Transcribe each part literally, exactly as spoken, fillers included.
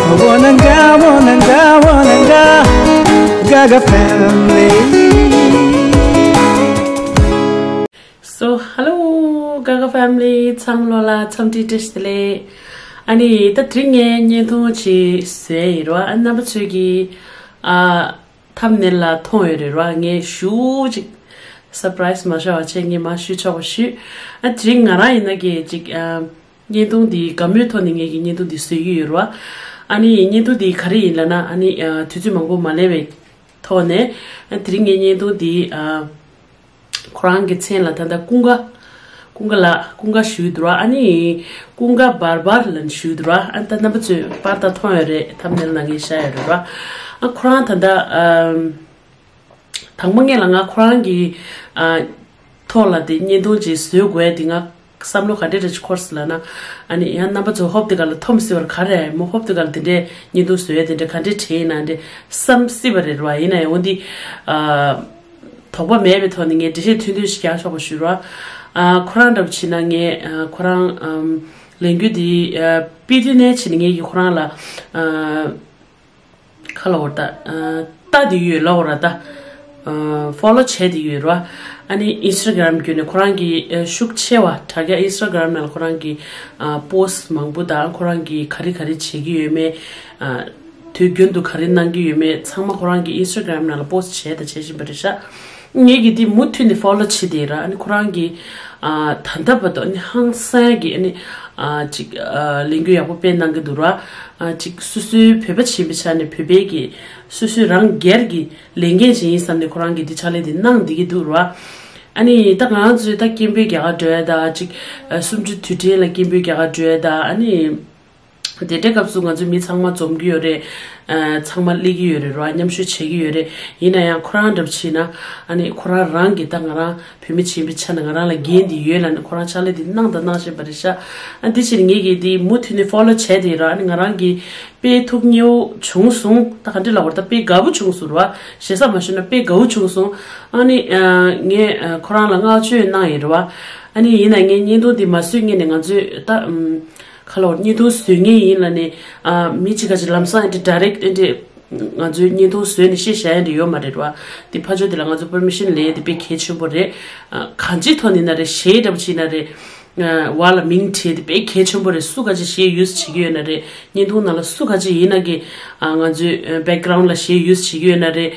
Wananga, wananga, wananga, Gaga family. So, hello, Gaga family. ཚང་མ་ལོ་ལ་འཚམས་འདྲི་བཀྲ་ཤིས་བདེ་ལེགས། ཨ་ནི་ད་དེ་རིང་ངས་བརྙན་ཐུང་ཅིག་བཟོས་ཡིན་རོ། ཨ་རྣམ་པ་ཚོས་ཀྱི་ཨ་ཐམ་ནེལ་ལ་མཐོང་ཡོད་རེད་རོ། ངས་ཞུ་ཅིག་སར་པ་རའི་སི་མ་ཤོར་བ་བྱས་ངས་མ་ཞུ་ཆོག་པ་ཞུས། ཨ་དེ་རིང་ང་རང་ཡིན་ན་གི་ཅིག་ཨ་བརྙན་ཐུང་འདི་དགའ་མོས་ཐོག་ནས་ངས་ཀྱི་བརྙན་ཐུང་འདི་བཟོས་ཀྱི་ཡོད་རོ། ཨ་ནི་བརྙན་ཐུང་འདི་ག་རེ་ཡིན་ལབ་ན། ཨ་ནི་ཨ་དུས་ཚོད་མང་པོ་མ་ལས་པའི་ཐོག་ནས། ཨ་དེ་རིང་ངས་བརྙན་ཐུང་འདི་ཨ་ཁོ་རང་གི་མཚན་ལ་ད་ལྟ་ཀུན་དགའ། ཀུན་དགའ་ལགས། ཀུན་དགའ་ཞུས་འདུག་ར། ཨ་ནི་ཀུན་དགའ་བར་བར་ལབ་ནས་ཞུས་འདུག་ར། ཨ་ད་རྣམ་པ་ཚོས་པར་ད་མཐོང་ཡོད་རེད། ཐམ་ནེལ་ནང་ངས་བཞག་ཡོད་རེད་ར། ཨ་ཁོ་རང་ད་ལྟ་ཨམ། དང་པོ་ངས་ལ་ང་ཁོ་རང་གི་ཨ་ཐོག་ལ་དེ་བརྙན་ཐུང་ཅིག་བཟོས་དགོས་དེ་ང་བསམ་བློ་ག་འདྲས་འདྲ་ཅིག་འཁོར་སོང་ལབ་ན། ཨ་ནི་ཡང་རྣམ་པ་ཚོ་ཧོབ་དེ་ག་ལ་འཐོམ་སྲིད་པར་ག་རེ་མོ་ཧོབ་དེ་ག་ལ་དེ་འདྲས་བརྙན་ཐུང་བཟོས་དེ་འདྲས་ག་འདྲས་བྲིས་ཡིན་ན་འདྲས་བསམ་སྲིད་པ་རེད་ར། ཡིན་ན་ཡང་འོ་འདི་ཨ་དོགས་པ་མེད་པའི་ཐོག་ནས་ངས་འགྲེལ་བཤད་ཐུང་ཐུང་ཞིག་རྒྱག་ཆོག་པ་ཞུ་ར། ཨ་ཁོ་རང་འདྲ་པོ་བྱས་ན་ངས་ཨ་ཁོ་རང་ཨམ་ལས་འགུལ་འདི་ཨ་སྤི་ཏི་ནས་བྱས་ནས་ངས་ཀྱི་ཁོ་རང་ལ་ཨ། ཁ་ལ་འོར་ད། ལྟ་དེ་ཡོད་ལ་འོར་ད། ཕོ་ལོ་བྱས་དེ་ཡོད་ར། ཨ་ནི་ཨིན་སི་ཊ་གྷ་རམ་བརྒྱུད་ནས་ཁོ་རང་གི་ཤུགས་ཆེ་བ་དྲ་རྒྱ་ཨིན་སི་ཊ་གྷ་རམ་ནང་ལ་ཁོ་རང་གི་པོ་སི་མང་པོ་དང་ཁོ་རང་གི་ག་རེ་ག་རེ་བྱེད་ཀྱི་ཡོད་མེད། དུས་རྒྱུན་དུ་ག་རེ་གནང་གི་ཡོད་མེད་ཚང་མ་ཁོ་རང་གི་ཨིན་སི་ཊ་གྷ་རམ་ནང་ལ་པོ་སི་ཊི་བྱས་དང་བྱེད་བཞིན་པ་རེད་ཤག་ངས་ཀྱི་དེ་མུ་མཐུད་ནས་ཕོ་ལོ་བྱེད་དེ་ར། ཨ་ནི་ཁོ་རང་གི་ཨ་ད་ལྟ་བར་དུ་ཨ་ནི་ཧང་སང་གི་ཨ་ནི་ཨ་ཅིག་ཨ་ལས་འགུལ་ཡག་པོ་སྤེལ་གནང་གི་འདུག་ར། ཨ་ཅིག་སོ་སོའི་བོད་པ་ཆེན་པོའི་ཆ་ནས་བོད་པའི་གི་སོ་སོའི་རང་སྒེར་གྱི་ལས་འགན་ཞིག་ཡིན་བསམ་ནས་ཁོ་རང་གི་དེ་ཕྱག་ལས་དེ་གནང་བསྡད་ཀྱི་འདུག་ར། ཨ་ནི་ད་ང་རང་ཚོས་ད་སྐད་འབོད་རྒྱག་ག་འགྲོ་ཡ་ད་ཅིག་ཨ་གསུམ་བཅུ་དུས་དྲན་ལ་སྐད་འབོད་རྒྱག་ག་འགྲོ་ཡ་ད། ཨ་ནི། དེ་འདྲའི་སྐབས་སུ་ང་ཚོས་མི་ཚང་མ་འཛོམས་ཀྱི་ཡོད་རེད། ཨ་ཚང་མ་སླེབས་ཀྱི་ཡོད་རེད་ར། མཉམ་ཞུགས་བྱེད་ཀྱི་ཡོད་རེད། ཡིན་ན་ཡང་ཁོ་རང་འདྲ་པོ་བྱས་ན་ཨ་ནི་ཁོ་རང་རང་གིས་ད་ང་རང་བོད་མི་ཆེན་པོའི་ཆ་ནས་ང་རང་ལ་འགན་འདི་ཡོད་ལབ་ནས་ཁོ་རང་ཕྱག་ལས་འདི་གནང་དང་གནང་བཞིན་པ་རེད་ཤག་ཨ་འདི་ཕྱིར་ངེད་ཀྱིས་འདི་མུ་མཐུད་ནས་ཕོ་ལོ་བྱས་ཏེ་ར། ཨ་ནི་ང་རང་གིས་དཔེ་ཐུགས་མཉེས་པོ་བྱུང་སོང་། ད་ག་འདྲ་ལབ་དགོས་རེད། ད་དཔེ་དགའ་པོ་བྱུང་སོང་ར། ཞེ་ས་མ་ཞུས་ན་དཔེ་དགའ་པོ་བྱུང་སོང་། ཨ་ནི་ཨ་ངས་ཨ་ཁོ་རང་ལ་བསྔགས་བརྗོད་གནང་ཡིན་ར། ཨ་ནི་ཡིན་ན་ངས་བརྙན་ཐུང་འདི་མ་བཟོས་སྔོན་ནས་ང་ཚོས་ད་ཨམ། ཁ་ལོ་བརྙན་ཐུང་བཟོ་མཁན་ཡིན་ལ་ནི། ཨ་མི་གཅིག་ག་ཅིག་ལམ་སང་ཨེ་འདྲ་ཌའི་རེག་ཨེ་འདྲ་ང་ཚོའི་བརྙན་ཐུང་བཟོས་ནས་བཤད་བཞག་ཡ་འདྲ་ཡོད་མ་རེད་བ། འདི་ཕ་ཆོས་འདི་ལ་ང་ཚོ་པར་མི་ཤན་ལེན་ཡ་འདི་དཔེ་གལ་ཆེན་པོ་རེད། ཨ་གང་ཅིའི་ཐོག་ནས་ན་རེད། གཞས་འདྲ་པོ་ཅིག་ན་རེད། ཨ་བ་ལ་མིང་བྲིས་འདི་དཔེ་གལ་ཆེན་པོ་རེད། སུ་ག་ཅིག་གཞས་ཡུ་སི་བྱེད་ཀྱི་ཡོད་ན་རེད། བརྙན་ཐུང་ནང་ལ་སུ་ག་ཅིག་ཡིན་ན་གི་ཨ་ང་ཚོའི་ཨ་བེག་གྷ་རའུན་ཌ་ལ་གཞས་ཡུ་སི་བྱེད་ཀྱི་ཡོད་ན་རེད།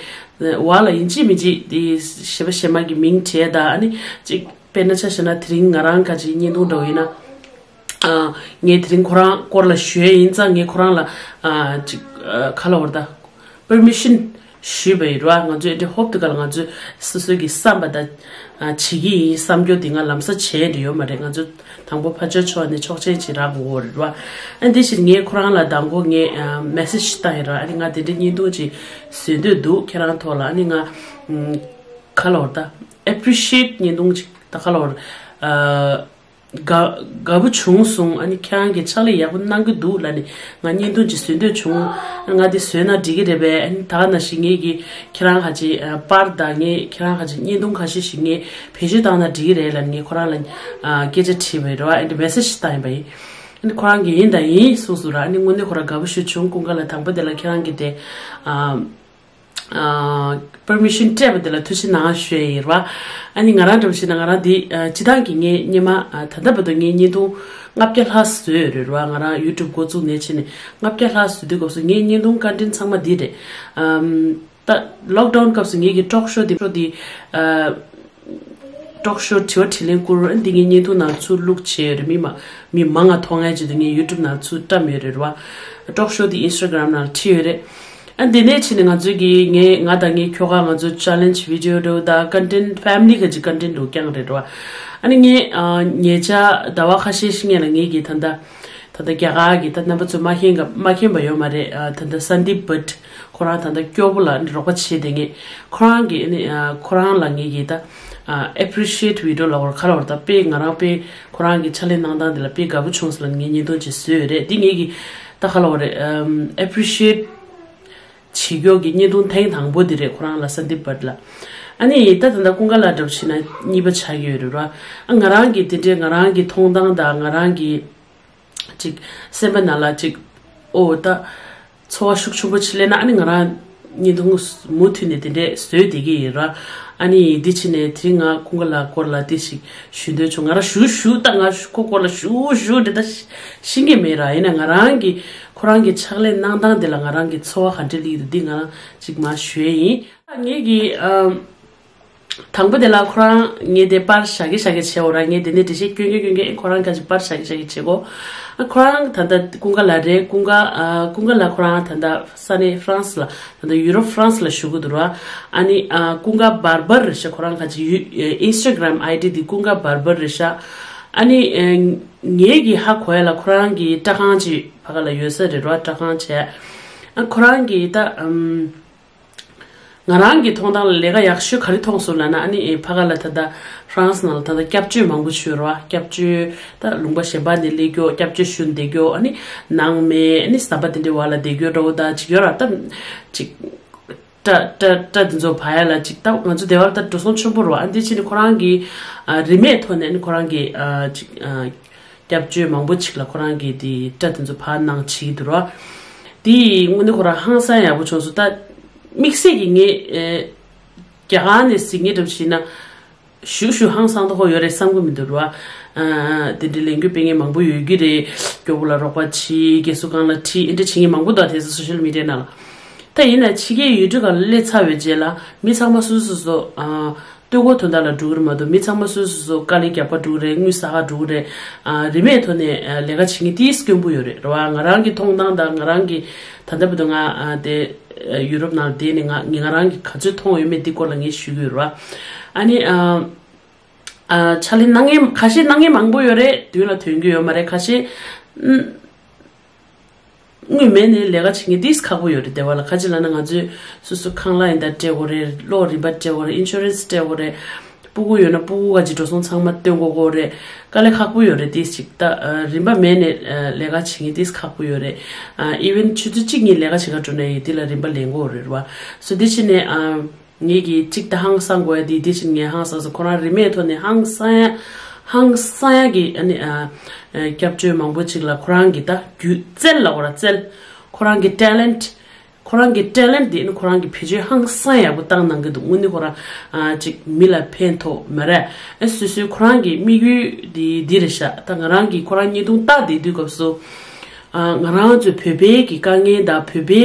ཨ་བ་ལ་ཡིན་གཅིག་མིན་གཅིག་འདི་གཞས་པ་གཞས་མ་གི་མིང་བྲིས་ཡ་ད། ཨ་ནི་ཅིག་དཔེར་ན་ཆ་བཞག་ན་དེ་རིང་ང་རང་ག་ཅིག་བརྙན་ཐུང་འདྲ་པོ་ཡིན་ན། ཨ་ངས་དེ་རིང་ཁོ་རང་སྐོར་ལ་ཞུ་ཡ་ཡིན་ཙང་ངས་ཁོ་རང་ལ་ཨ་ཅིག་ཨ་ཁ་ལོ་བར་ད་པར་མི་ཤན་ཞུས་པ་ཡིན་ར། ང་ཚོས་འདི་ཧོབ་དེ་ག་ལ་ང་ཚོས་སོ་སོ་གི་བསམ་པ་ད་ཨ་བྱེད་ཀྱི་ཡིན་བསམ་རྒྱུ་དེ་ང་ལམ་སང་བྱས་འདྲ་ཡོད་མ་རེད། ང་ཚོ་དང་པོ་ཕ་ཆོས་ཕྱོགས་ནས་ཆོག་མཆན་ཅིག་རག་དགོས་རེད་ར། ཨ་འདི་ཕྱིར་ངས་ཁོ་རང་ལ་དང་པོ་ངས་ཨ་མེ་སེ་ཇི་བཏང་ཡིན་ར། ཨ་ནི་ང་དེ་འདྲའི་བརྙན་ཐུང་ཅིག་བཟོ་འདོད་འདུག་ཁྱེད་རང་ཐོག་ལ། ཨ་ནི་ང་ཨམ་ཁ་ལོ་བར་ད་ཨེ་པི་རི་ཤི་ཨེཊ་བརྙན་ཐུང་ཅིག་ད་ཁ་ལོ་བར་ཨ། དགའ་དགའ་པོ་བྱུང་སོང་། ཨ་ནི་ཁྱེད་རང་གིས་ཕྱག་ལས་ཡག་པོ་གནང་གི་འདུག་ལབ་ནས་ང་བརྙན་ཐུང་ཅིག་བཟོ་འདོད་བྱུང་། ང་འདི་བཟོས་ན་འགྲིག་གི་རེད་པས། ཨ་ནི་ད་ག་ནང་བཞིན་ངེད་ཀྱིས་ཁྱེད་རང་ཁ་ཅིག་ཨ་པར་དང་ངས་ཁྱེད་རང་ཁ་ཅིག་བརྙན་ཐུང་ཁ་ཤས་ཤིག་ངས་བེད་སྤྱོད་བཏང་ན་འགྲིག་གི་རེད་ལབ་ནས་ངས་ཁོ་རང་ལ་ཨ་སྐད་ཆ་དྲིས་པ་ཡིན་ར། ཨ་ནི་མེ་སེ་ཇི་བཏང་ཡིན་པ་ཡིན། ཨ་ནི་ཁོ་རང་གིས་ཡིན་དང་ཡིན་གསུངས་སོང་ར། ཨ་ནི་དངོས་གནས་ཁོ་རང་དགའ་པོ་ཞིག་བྱུང་། ཀུན་དགའ་ལགས་དང་པོ་དེ་ལ་ཁྱེད་རང་གིས་དེ་ཨ། པར་མི་ཤན་སྤྲད་པ་དེ་ལ་ཐུགས་རྗེ་གནང་ཞུ་ཡ་ཡིན་ར། ཨ་ནི་ང་རང་འདྲ་པོ་བྱས་ན་ང་རང་འདི་ཨ་སྤྱི་བཏང་གི་ངས་སྔོན་མ་ཨ་ད་ལྟ་བར་དུ་ངས་བརྙན་ཐུང་ལྔ་བརྒྱ་ལྷག་བཟོས་ཡོད་རེད་ར། ང་རང་ཡུ་ཊུབ་འགོ་བཙུགས་ནས་ཕྱིན་ནས་ལྔ་བརྒྱ་ལྷག་བཟོས་དུས་སྐབས་སུ་ངའི་བརྙན་ཐུང་ཀོན་ཊེན་ཊི་ཚང་མ་འདི་རེད། ཨམ་ད་ལོག་ཌའུན་སྐབས་སུ་ངེད་ཀྱི་ཊོག་ཤོ་འདི་ཤོ་འདི་ཨ། ཊོག་ཤོ་དྲི་བ་དྲིས་ལན་བསྐུར། ཨ་འདི་ངའི་བརྙན་ཐུང་ནང་ཚུར་བླུགས་བྱས་ཡོད་རེད། མི་མ་མི་མང་ང་མཐོང་ཡ་ཆེད་དུ་ངས་ཡུ་ཊུབ་ནང་ཚུར་བཀྲམ་ཡོད་རེད་ར། ཊོག་ཤོ་འདི་ཨིན་སི་ཊ་གྷ་རམ་ནང་ཁྲིད་ཡོད་རེད། ཨ་འདི་ནས་ཕྱིན་ནས་ང་ཚོས་ཀྱི་ངས་ང་དང་ངའི་ཁྱོ་ག་ང་ཚོ་ཆེ་ལེན་ཇི་བི་ཌི་ཡོ་འདྲ་པོ་དང་ཀོན་ཊེན་ཊི་ཕེ་མི་ལི་ག་ཅིག་ཀོན་ཊེན་ཊི་འདྲ་པོ་རྐྱང་རེད་ར། ཨ་ནི་ངས་ཨ་ཉེ་ཆར་ཟླ་བ་ཁ་ཤས་ཤིག་སྔོན་ལ་ངས་ཀྱི་ད་ལྟ་ད་ལྟ་རྒྱ་གར་གྱི་ད་རྣམ་པ་ཚོ་མ་མཁྱེན་ག་མ་མཁྱེན་པ་ཡོད་མ་རེད། ཨ་ད་ལྟ་སན་དིབ་བྷཊ་ཁོ་རང་ད་ལྟ་སྐྱོ་པོ་ལ་ཨ་ནི་རོགས་པ་བྱས་བསྡད་མཁན། ཁོ་རང་གིས་ཨ་ནི་ཨ་ཁོ་རང་ལ་ངེད་ཀྱིས་ད་ཨ་ཨེ་པི་རི་ཤི་ཨེཊ་བི་ཌི་ཡོ་ལབ་དགོས་རེད། ག་ལབ་དགོས་རེད། ད་དཔེ་ང་རང་དཔེ་ཁོ་རང་གི་ཕྱག་ལས་གནང་སྟངས་དེ་ལ་དཔེ་དགའ་པོ་བྱུང་སོང་ལབ་ངས་བརྙན་ཐུང་ཅིག་བཟོས་ཡོད་རེད། འདི་ངེད་ཀྱིས་ད་ག་ལབ་དགོས་རེད། ཨམ་ཨེ་པི་རི་ཤི་ཨེཊ་བྱེད་མཁན་གྱི་བརྙན་ཐུང་ཐེངས་དང་པོ་འདི་རེད། ཁོ་རང་ལ་སན་དིབ་བྷཊ་ལ། ཨ་ནི་ད་ད་ལྟ་ཀུན་དགའ་ལགས་འདྲ་པོ་བྱས་ན་གཉིས་པ་ཆགས་ཀྱི་ཡོད་རེད་ར། ཨ་ང་རང་གིས་དེ་འདྲའི་ང་རང་གི་མཐོང་སྟངས་དང་ང་རང་གི་ཅིག་སེམས་པ་ནང་ལ་ཅིག་ཨོ་ད་ ཚོར་བ་ཤུགས་ཆེན་པོ་ཅིག་སླེབས་ན། ཨ་ནི་ང་རང་བརྙན་ཐུང་མུ་མཐུད་ནས་དེ་འདྲས་བཟོས་བསྡད་ཀྱི་ཡིན་ར། ཨ་ནི་འདི་ཕྱི་ནས་དེ་རིང་ང་ཀུན་དགའ་ལགས་སྐོར་ལ་དེ་ཞིག་ཞུ་འདོད་བྱུང་། ང་རང་ཞུ་ཞུ་ད་ང་ཁོ་སྐོར་ལ་ཞུ་ཞུ་འདི་ད་ཤེས་ཀྱི་མེད་ར། ཡིན་ན་ང་རང་གི་ཁོ་རང་གི་ཕྱག་ལས་གནང་སྟངས་དེ་ལ་ང་རང་གི་ཚོར་བ་ག་འདྲས་སླེབས་ཀྱི་འདུག་འདི་ང་རང་ཅིག་མར་ཞུ་ཡས་ཡིན། ངེད་ཀྱི་ཨམ། དང་པོ་དེ་ལ་ཁོ་རང་ངས་དེ་པར་བཞག་གི་བཞག་གི་བྱེད་འོ་ར། ངས་དེ་ནས་འགྲེལ་བཤད་སྐྱོན་གི་སྐྱོན་གི་ཁོ་རང་ཁ་ཅིག་པར་བཞག་གི་བཞག་གི་བྱེད་གོ། ཨ་ཁོ་རང་ད་ལྟ་ཀུན་དགའ་ལགས་རེད། ཀུན་དགའ་ཨ་ཀུན་དགའ་ལགས་ཁོ་རང་ད་ལྟ་ས་གནས་ཧྥ་རན་སི་ལ། ད་ལྟ་ཡུ་རོབ་ཧྥ་རན་སི་ལ་བཞུགས་གི་འདུག་ར། ཨ་ནི་ཨ་ཀུན་དགའ་བར་བར་རེད་ཤག་ཁོ་རང་ཁ་ཅིག་ཡུ་ཨིན་སི་ཊ་གྷ་རམ་ཨའི་ཌི་དེ་ཀུན་དགའ་བར་བར་རེད་ཤག་ཨ་ནི་ཨ་ངེད་ཀྱི་ཧ་གོ་ཡ་ལ་ཁོ་རང་གི་སྐྲ་ཁང་ཅིག་ཕ་ག་ལ་ཡོད་ས་རེད་ར། སྐྲ་ཁང་བྱས། ཨ་ཁོ་རང་གི་ད་ཨམ། ང་རང་གི་མཐོང་སྟངས་ལ་ལས་ཀ་ཡག་ཤོས་ག་རེ་མཐོང་སོང་ལབ་ན། ཨ་ནི་ཨེ་ཕ་ག་ལ་ད་ལྟ་ཧྥ་རན་སི་ནང་ལ་ད་ལྟ་སྐྱབས་བཅོལ་མང་པོ་བྱོས་ར། སྐྱབས་བཅོལ་ད་ལུང་པ་གཞན་པ་ནས་སླེབས་རྒྱུ། སྐྱབས་བཅོལ་ཞུ་བསྡད་རྒྱུ། ཨ་ནི་ནང་མི་ཨ་ནི་ཟམ་པ་དེ་འདྲའི་བར་ལ་བསྡད་རྒྱུ་འདྲ་བོ་ད་ཅིག་ཡོད་ར། ད་ཅིག་སྐྲ་སྐྲ་སྐྲ་དེ་ཚོ་བར་ཡ་ལ་ཅིག་ད་ང་ཚོ་སྡེ་བ་ལ་ད་འགྲོ་སོང་ཆེན་པོ་རེད་བ། ཨ་འདི་ཕྱི་ནས་ཁོ་རང་གི་ཨ་རིན་མེད་ཐོག་ནས་ཨ་ནི་ཁོ་རང་གི་ཨ་ཅིག་ཨ། སྐྱབས་བཅོལ་མང་པོ་ཅིག་ལ་ཁོ་རང་གིས་དེ་སྐྲ་དེ་ཚོ་ཕར་གནང་བྱེད་ཀྱི་འདུག་ར། དེ་དངོས་གནས་ཁོ་རང་ཧང་སང་ཡག་པོ་བྱུང་སོང་། ད་དམིགས་བསལ་གྱིས་ངས་ཨེ་རྒྱ་གར་ནས་གཟིགས་མཁན་འདྲ་པོ་ཞིག་ན་ཞུ་ཞུ་ཧང་སང་མདོག་ཁ་ཡོད་རེད་བསམ་གྱི་མི་འདུག་ར། ཨ་དེ་འདྲའི་ལས་འགུལ་སྤེལ་མཁན་མང་པོ་ཡོད་ཀྱི་རེད། སྐྱོ་པོ་ལ་རོགས་པ་བྱེད། རྒས་གསོ་ཁང་ལ་ཁྲིད། ཨེ་འདྲ་བྱེད་མཁན་མང་པོ་འདུག་དེ་ཚོ་སོ་ཤལ་མི་ཌི་ཡ་ནང་ལ། ད་ཡིན་ན་ཕྱི་རྒྱལ་ཡུལ་གྲུ་ཁག་ལ་སླེབས་ཚར་བའི་རྗེས་ལ་མི་ཚང་མ་སོ་སོ་སོ་སོ་ཨ། སྟོད་གོ་དོན་དག་ལ་འགྲོ་གི་རེད་མ་གཏོགས། མི་ཚང་མ་སོ་སོ་སོ་དཀའ་ལས་རྒྱག་པ་འགྲོ་གི་རེད། དངུལ་བསགས་པ་འགྲོ་གི་རེད། ཨ་རིན་མེད་ཐོག་ནས་ཨ་ལས་ཀ་བྱེད་མཁན་ཏིས་དཀོན་པོ་ཡོད་རེད་རེད་བ། ང་རང་གི་མཐོང་སྟངས་དང་ང་རང་གི་ད་ལྟ་བར་དུ་ང་ཨ་དེ་ཨ་ཡུ་རོབ་ནང་བསྡད་ནས་ང་ངས་ང་རང་གི་ག་ཚོད་མཐོང་ཡོད་མེད་འདི་སྐོར་ལ་ངས་ཞུ་གི་ཡོད་རེད་བ། ཨ་ནི་ཨ་ཨ་ཕྱག་ལས་གནང་མཁན་ཁ་ཤས་གནང་མཁན་མང་པོ་ཡོད་རེད། མདུན་ལ་ཐོན་གྱི་ཡོད་མ་རེད། ཁ་ཤས་ཨ། དངུལ་མེད་ནས་ལས་ཀ་བྱེད་མཁན་ཏིས་ཁག་པོ་ཡོད་རེད། སྡེ་བ་ལ་ཁ་ཅིག་ལབ་ན་ང་ཚོས་སོ་སོ་ཁང་གླ་ཡིན་ད་སྤྲད་དགོས་རེད། གློག་རིན་པ་སྤྲད་དགོས་རེད། ཨིན་ཤུ་རན་སི་སྤྲད་དགོས་རེད། སྤུ་གུ་ཡོད་ན་སྤུ་གུ་ག་ཅིག་འགྲོ་སོང་ཚང་མ་སྟོན་དགོས་དགོས་རེད། དཀའ་ལས་ཁག་པོ་ཡོད་རེད། ཏིས་ཅིག་ད་རིན་པ་མེད་ནས་ལས་ཀ་བྱེད་མཁན་ཏིས་ཁག་པོ་ཡོད་རེད། ཨ་ཨི་ཝན་ཆུ་ཚོད་གཅིག་གཉིས་ལས་ཀ་བྱེད་ག་འགྲོ་ན་ཡང་དེ་ལ་རིན་པ་ལེན་དགོས་རེད་བ། སོ་དེ་ཕྱིན་ནས་ཨ། ངེད་ཀྱིས་གཅིག་ད་ཧང་སང་དགོས་ཡ་དེ་དེ་བཞིན་ངས་ཧང་སངས་སོང་། ཁོ་རང་རིན་མེད་ཐོག་ནས་ཧང་སང་ཡ་ཧང་སང་ཡ་གི་ཨ་ནི་ཨ་ཨ་སྐྱབས་བཅོལ་མང་པོ་ཅིག་ལ་ཁོ་རང་གི་ད་རྒྱུ་རྩལ་ལ་འོ་ར་རྩལ། ཁོ་རང་གི་ཊེ་ལེན་ཊི། ཁོ་རང་གི་ཊེ་ལེན་ཊི་དེ་ཨ་ནི་ཁོ་རང་གི་བེད་སྤྱོད་ཧང་སང་ཡག་པོ་བཏང་གནང་གི་འདུག་དངོས་གནས་ཁོ་རང་ཨ་ཅིག་མི་ལ་ཕན་ཐོགས་མ་རེད། ཨ་སོ་སོའི་ཁོ་རང་གི་དམིགས་ཡུལ་དེ་འདི་རེད་ཤག་ད་ང་རང་གི་ཁོ་རང་བརྙན་ཐུང་ལྟ་བསྡད་དུས་སྐབས་སུ། ཨ་ང་རང་ཚོའི་བོད་པའི་གི་དཀའ་ངལ་དང་བོད་པའི་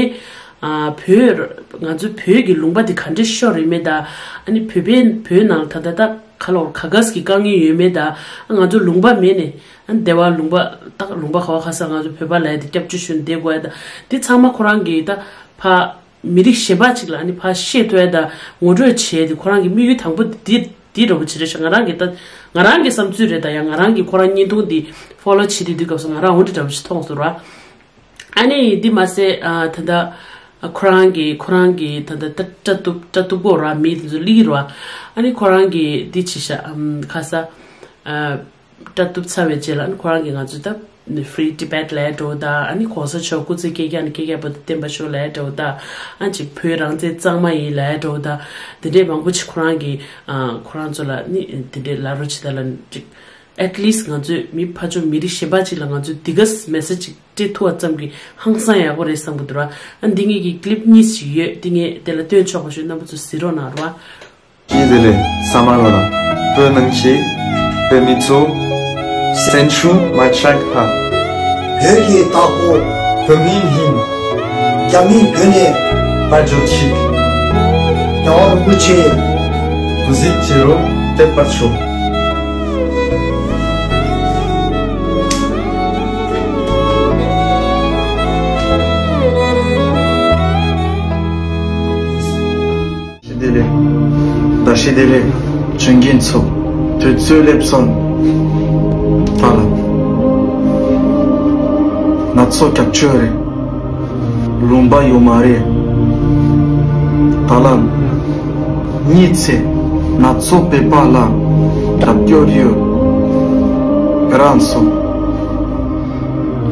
ཨ་བོད་ང་ཚོའི་བོད་ཀྱི་ལུང་པ་དེ་ག་འདྲས་ཤོར་ཡོད་མེད་དང་། ཨ་ནི་བོད་པའི་བོད་ནང་ད་ལྟ་ད་ག་ལོར་ག་གས་ཀྱི་དཀའ་ངལ་ཡོད་མེད་དང་། ཨ་ང་ཚོ་ལུང་པ་མེད་ནས་ཨ་སྡེ་བ་ལུང་པ་ད་ལུང་པ་ག་བ་ག་ས་ང་ཚོ་བོད་པ་ལ་ཡ་དེ་སྐྱབས་བཅོལ་ཞུ་ནས་བསྡད་དགོས་ཡ་དང་། དེ་ཚང་མ་ཁོ་རང་གིས་ད་ཕ་མི་རིགས་གཞན་པ་ཅིག་ལ་ཨ་ནི་ཕ་ཤེས་ཐུབ་ཡ་དང་ངོ་སྤྲོད་བྱས་ཏེ་ཁོ་རང་གི་དམིགས་ཡུལ་དང་པོ་དེ་དེ་འདྲ་པོ་ཅིག་རེད་ཤག་ང་རང་གི་ད་ང་རང་གི་བསམ་ཚུལ་རེད། ད་ཡང་ང་རང་གི་ཁོ་རང་བརྙན་ཐུང་དེ་ཕོ་ལོ་བྱེད་དུས་དུས་སྐབས་སུ་ང་རང་འོ་འདྲ་འདྲ་པོ་ཞིག་མཐོང་སོང་ར། ཨ་ནི་འདི་མ་ཟད་ཨ་ད་ལྟ་ཁོ་རང་གི་ཁོ་རང་གི་ད་ལྟ་ད་སྐྲ་གཏུབ་སྐྲ་གཏུབ་གོ་ར་མི་དེ་ཚོ་སླེབས་ཀྱི་ར། ཨ་ནི་ཁོ་རང་གི་འདི་བྱེད་ཤག་ཨམ་ཁ་ས་ཨ་སྐྲ་གཏུབ་ཚར་བའི་རྗེས་ལ་ཨ་ནི་ཁོ་རང་གི་ང་ཚོ་ད་Free Tibet ལབ་འགྲོ་ད། ཨ་ནི་གོང་ས་མཆོག་སྐུ་ཚེ་བསྐལ་བརྒྱ་ནས་བསྐལ་བརྒྱ་བར་དུ་བརྟན་པར་ཤོག་ལབ་འགྲོ་ད། ཨ་ཅིག་བོད་རང་བཙན་གཙང་མ་ཡིན་ལབ་འགྲོ་ད། དེ་འདྲས་མང་པོ་ཅིག་ཁོ་རང་གི་ཨ་ཁོ་རང་ཚོ་ལ་ནི་དེ་འདྲས་ལབ་རོགས་བྱེད་ད་ལ་ཅིག At least ང་ཚོས་མི་ཕར་ཕྱོགས་མི་རིགས་གཞན་པ་ཅིག་ལ་ང་ཚོས་འདི་ག་མེ་སེ་ཇི་ཅིག་སྤྲད་ཐུབ་པ་ཙམ་གྱིས་ཧང་སང་ཡག་པོ་རེད་བསམ་གྱི་འདུག་ར། ཨ་འདི་ངེད་ཀྱི་clip གཉིས་ཤིག་ཡོད། འདི་ངས་དེ་ལ་སྟོན་ཆོག་པ་ཞུ། རྣམ་པ་ཚོ་གཟིགས་རོགས་གནང་ར། བཀྲ་ཤིས་བདེ་ལེགས་ས་མ་རོ་ལ། བོད་ནང་གི་བོད་མི་ཚོ། སེམས་ཤུགས་མ་ཆག་ཧ། བོད་ཀྱི་བདག་པོ་བོད་མི་ཡིན། རྒྱ་མིའི་མདུན་ནས་དཔའ་འཇོག་ཅིག་རྒྱལ་བ་རིན་པོ་ཆེ་སྐུ་གཟིགས་བྱེད་རོགས་བདེ་བར་ཤོག་བཀྲ་ཤིས་བདེ་ལེགས། བཀྲ་ཤིས་བདེ་ལེགས། བྱོན་མཁན་ཚོ། དུས་ཚོད་སླེབས་སོང་། ད་ལ་ང་ཚོ་སྐྱབས་བཅོལ་རེད། ལུང་པ་ཡོད་མ་རེད། ད་ལ་གཉིས་ཚེ་ང་ཚོ་བོད་པ་ལ་རྒྱབ་སྐྱོར་ཡོད། ཁྱེད་རང་ཚོ་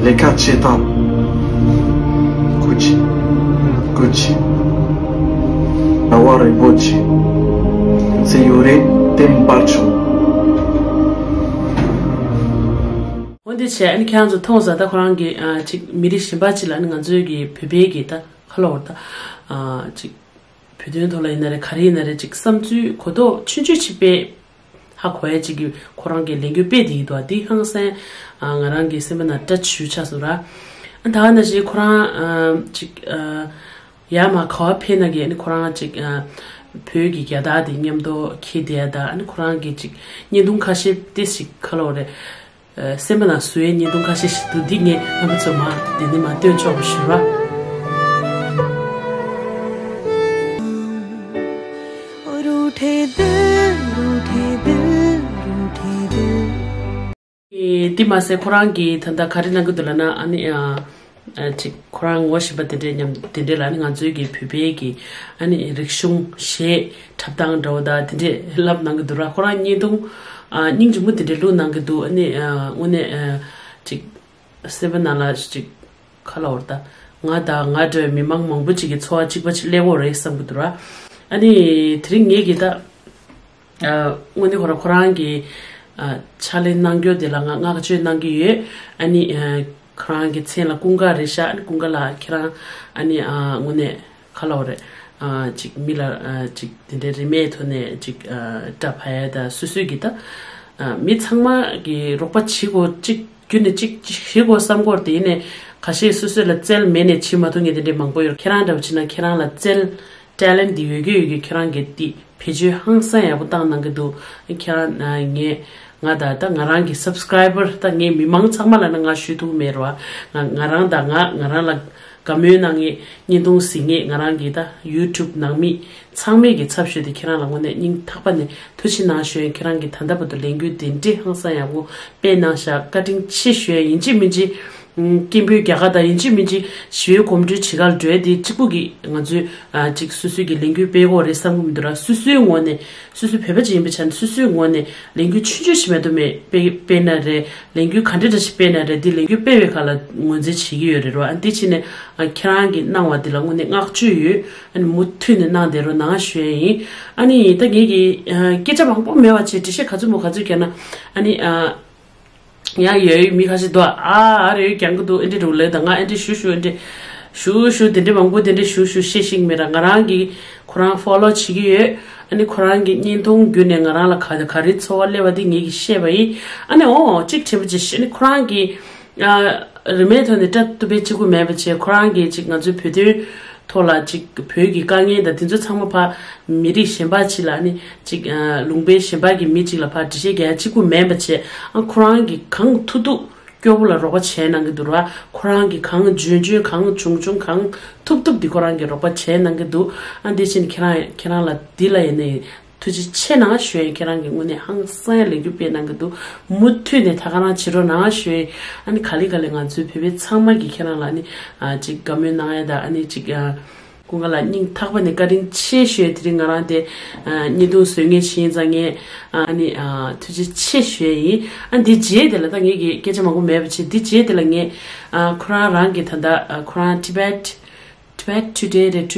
ལས་ཀ་བྱེད་དང་། སྐུ་མཁྱེན། སྐུ་མཁྱེན། རྒྱལ་བ་རིན་པོ་ཆེ་སྐུ་ཚེ་ཡུན་རིང་བརྟན་པར་ཤོག་འོན་ཏེ། བྱས་ཨ་ནི་ཁྱེད་རང་ཚོ་མཐོང་ས་ད་ཁོ་རང་གི་ཨ་ཅིག་མི་རིགས་གཞན་པ་ཅིག་ལ་ཨ་ནི་ང་ཚོའི་གི་བོད་པའི་གི་ད་ཁ་ལོ་བར་ད་ཨ་ཅིག་བོད་དོན་ཐོག་ལ་ཡིན་ན་རེད་ག་རེ་ཡིན་ན་རེད་ཅིག་བསམ་ཚུལ་གོ་རྟོགས་ཆུང་ཆུང་ཅིག་སྤེལ། ཧ་གོ་ཡ་ཅིག་གི་ཁོ་རང་གི་ལས་འགུལ་སྤེལ་དེ་ཡིན་དོ་དེ་ཧང་སང་ཨ་ང་རང་གི་སེམས་པ་ན་བཀྲ་ཤིས་ཆགས་སོང་ར། ཨ་ད་ག་ནང་བཞིན་ཁོ་རང་ཨ་ཅིག་ཨ་ཡར་མར་ག་བ་ཕེབས་ན་གི་ཨ་ནི་ཁོ་རང་ཅིག་ཨ་བོད་ཀྱི་རྒྱལ་དར་དེ་མཉམ་དུ་འཁྱེར་བསྡད་ཡ་ད་ཨ་ནི་ཁོ་རང་གི་ཅིག་བརྙན་ཐུང་ཁ་ཤས་ཏེ་ཞིག་ཁ་ལོ་རེད། ཨ་སེམས་པ་ན་བཟོ་ཡའི་བརྙན་ཐུང་ཁ་ཤས་ཤིག་འདུག་འདི་ངས་རྣམ་པ་ཚོ་མ་འདི་ནི་མ་སྟོན་ཆོག་པ་ཞུ་བ། ཨེ་འདི་མ་ཟད་ཁོ་རང་གིས་ད་ལྟ་ག་རེ་གནང་གི་འདུག་ལབ་ན་ཨ་ནི་ཨ་ཨ་ཅིག་ཁོ་རང་ངོ་ཤེས་པ་དེ་འདྲའི་མཉམ་དེ་འདྲའི་ལ་ཨ་ནི་ང་ཚོའི་གི་བོད་པའི་གི་ཨ་ནི་རིག་གཞུང་གཞས་འཁྲབ་སྟངས་འདྲ་བོ་དང་དེ་འདྲའི་ལབ་གནང་གི་འདུག་ར། ཁོ་རང་བརྙན་ཐུང་ཨ་སྙིང་རྗེ་མོ་དེ་འདྲའི་བླུགས་གནང་གི་འདུག་ཨ་ནི་ཨ་དངོས་གནས་ཨ་ཅིག་སེམས་པ་ནང་ལ་ཅིག་ཁ་ལ་འོར་ད་ང་དང་ང་འདྲ་བའི་མི་མང་མང་པོ་ཅིག་གི་འཚོ་བ་གཅིག་པ་ཅིག་སླེབས་ཡོད་རེད་བསམ་གི་འདུག་ར། ཨ་ནི་དེ་རིང་ངེད་ཀྱིས་ད་ཨ་དངོས་གནས་ཁོ་རང་ཁོ་རང་གི་ཨ་ཕྱག་ལས་གནང་རྒྱུ་དེ་ལ་ང་བསྔགས་བརྗོད་གནང་གི་ཡོད། ཨ་ནི་ཨ་ཁོ་རང་གི་མཚན་ལ་ཀུན་དགའ་རེད་ཤག་ཨ་ནི་ཀུན་དགའ་ལགས་ཁྱེད་རང་ཨ་ནི་ཨ་དངོས་གནས་ཁ་ལོ་རེད། ཨ་ཅིག་མི་ལ་ཨ་ཅིག་དེ་འདྲའི་རིན་མེད་ཐོག་ནས་ཅིག་ཨ་སྐྲ་ཕར་ཡ་ད་སོ་སོའི་གི་ད་ཨ་མི་ཚང་མ་གི་རོགས་པ་བྱེད་དགོས་ཅིག་རྒྱུ་ནས་ཅིག་ཅིག་བྱེད་དགོས་བསམ་གོ་དེ་ཡིན་ནས་ཁ་ཤས་སོ་སོ་ལ་རྩལ་མེད་ནས་བྱེད་མ་ཐུབ་མཁན་དེ་འདྲའི་མང་པོ་ཡོད། ཁྱེད་རང་འདྲ་བོ་བྱེད་ན་ཁྱེད་རང་ལ་རྩལ་ཊེ་ལེན་ཊི་འདི་ཡོད་ཀྱི་ཡོད་ཀྱི་ཁྱེད་རང་གི་འདི་བེད་སྤྱོད་ཧང་སང་ཡག་པོ་བཏང་གནང་གི་འདུག་ཁྱེད་རང་ཨ་ངས་ང་ད་ད་ང་རང་གི་སབ་སི་ཀེ་རའི་བར་ད་ངའི་མི་མང་ཚང་མ་ལ་ན་ང་ཞུ་ཐུབ་མེད་རེད་བ། ང་ང་རང་ད་ང་ང་རང་ལ་དགའ་མོས་གནང་མཁན་བརྙན་ཐུང་གཟིགས་མཁན་ང་རང་གི་ད་ཡུ་ཊུབ་ནང་མི་ཚང་མས་ཀྱི་ཚབ་ཞུས་ཏེ་ཁྱེད་རང་ལ་དངོས་གནས་སྙིང་ཐག་པ་ནས་ཐུགས་རྗེ་གནང་ཞུ་ཡིན། ཁྱེད་རང་གིས་ད་ལྟ་བར་དུ་ལས་འགུལ་དེ་འདྲའི་ཧང་སང་ཡག་པོ་སྤེལ་གནང་ཤག་བཀའ་དྲིན་ཆེ་ཞུ་ཡ་ཡིན་གཅིག་མིན་གཅིག་སྐད་འབོད་རྒྱག་ག་དང་ཡིན་གཅིག་མིན་གཅིག་ཞི་བའི་གོམ་བགྲོད་བྱེད་གར་འགྲོ་ཡ་དེ་གཅིག་པུ་གིས་ང་ཚོས་ཨ་གཅིག་སོ་སོའི་གི་ལས་འགུལ་སྤེལ་དགོས་རེད་བསམ་གི་མི་འདུག་ར། སོ་སོའི་ངོས་ནས་སོ་སོའི་བོད་པ་ཅིག་ཡིན་པའི་ཆ་ནས་སོ་སོའི་ངོས་ནས་ལས་འགུལ་ཆུང་ཆུང་ཞིག་མེད་དུ་མེད་སྤེལ་སྤེལ་ན་རེད། ལས་འགུལ་ག་འདྲ་འདྲ་ཞིག་སྤེལ་ན་རེད། འདི་ལས་འགུལ་སྤེལ་བའི་ཁ་ལ་ངོས་འཛིན་བྱེད་ཀྱི་ཡོད་རེད་རོ། ཨ་འདི་ཕྱིན་ནས་ཨ་ཁྱེད་རང་གི་གནང་བ་འདི་ལ་དངོས་གནས་བསྔགས་བརྗོད་ཡོད། ཨ་ནི་མུ་མཐུད་ནས་གནང་བསྡད་རོགས་གནང་ཞུ་ཡ་ཡིན། ཨ་ནི་ད་ངེད་ཀྱི་ཨ་སྐད་ཆ་མང་པོ་མེད་པ་བྱས་འགྲེལ་བཤད་ག་ཚོད་མོ་ག་ཚོད་བརྒྱབ་ན་ཨ་ནི་ཨ་ཡང་ཡོད་མི་ཁ་ཤས་འདུག་ཨ་ཨ་རེ་རྒྱང་གི་འདུག་ཨེ་འདྲི་རུ་ལེ་ད་ང་ཨེ་འདྲི་ཞུ་ཞུ་ཨེ་འདྲི་ཞུ་ཞུ་དེ་འདྲི་མང་པོ་དེ་འདྲི་ཞུ་ཞུ་བཤད་ཤེས་ཀྱི་མེད་ར། ང་རང་གི་ཁོ་རང་ཕོ་ལོ་བྱེད་ཀྱི་ཡོད། ཨ་ནི་ཁོ་རང་གི་བརྙན་ཐུང་བརྒྱུད་ནས་ང་རང་ལ་ག་ག་རེ་ཚོར་བ་སླེབས་པ་དེ་ངེད་ཀྱིས་བཤད་པ་ཡིན། ཨ་ནི་འོ་གཅིག་དྲན་པ་ཅིག་ཤེས་ནི་ཁོ་རང་གི་ཨ་རིན་མེད་ཐོག་ནས་སྐྲ་གཏུབ་པའི་གཅིག་པུ་མེད་པ་བྱས་ཁོ་རང་གིས་ཅིག་ང་ཚོའི་བོད་དོན་ཐོག་ལ་ཅིག་བོད་ཀྱི་དཀའ་ངལ་དང་དེ་ཚོ་ཚང་མ་ཕར་མི་རིགས་གཞན་པ་ཅིག་ལ་ནི་ཅིག་ཨ་ལུང་པའི་གཞན་པ་གི་མི་ཅིག་ལ་ཕར་འགྲེལ་བཤད་རྒྱག་ཡ་གཅིག་པུ་མེད་པ་བྱས་ཨ་ཁོ་རང་གིས་གང་ཐུབ་ཐུབ་སྐྱོ་བོ་ལ་རོགས་པ་བྱས་གནང་གི་འདུག་ར། ཁོ་རང་གིས་གང་འཇོན་འཇོན་གང་བྱུང་བྱུང་གང་ཐུབ་ཐུབ་འདི་ཁོ་རང་གིས་རོགས་པ་བྱས་གནང་གི་འདུག་ཨ་འདི་ཕྱིན་ཁྱེད་རང་ཁྱེད་རང་ལ་འདི་ལ་ཡིན་ནའི་ཐུགས་རྗེ་ཆེ་གནང་ཞུ་ཡ་ཡིན། ཁྱེད་རང་གིས་དངོས་གནས་ཧང་སང་ཡ་ལས་འགུལ་སྤེལ་གནང་གི་འདུག་མུ་མཐུད་ནས་ད་ག་རང་བྱེད་རོགས་གནང་ཞུ་ཡ་ཡིན། ཨ་ནི་ག་ལེ་ག་ལེ་ང་ཚོའི་བོད་པའི་ཚང་མ་གིས་ཁྱེད་རང་ལ་ཨ་ནི་ཨ་ཅིག་དགའ་མོས་གནང་ཡ་ད་ཨ་ནི་ཅིག་ཨ་ཀུན་དགའ་ལགས་སྙིང་ཐག་པ་ནས་བཀའ་དྲིན་ཆེ་ཞུ་ཡ། དེ་རིང་ང་རང་དེ་ཨ་བརྙན་ཐུང་བཟོ་མཁན་ཞིག་ཡིན་ཙང་ངས་ཨ་ནི་ཨ་ཐུགས་རྗེ་ཆེ་ཞུ་ཡ་ཡིན། ཨ་འདི་རྗེས་དེ་ལ་ད་ངེད་ཀྱི་སྐད་ཆ་མང་པོ་མེད་པ་བྱས་འདི་རྗེས་དེ་ལ་ངས་ཨ་ཁོ་རང་རང་གི་ད་ལྟ་ཨ་ཁོ་རང་Tibet Tibet Today རེད།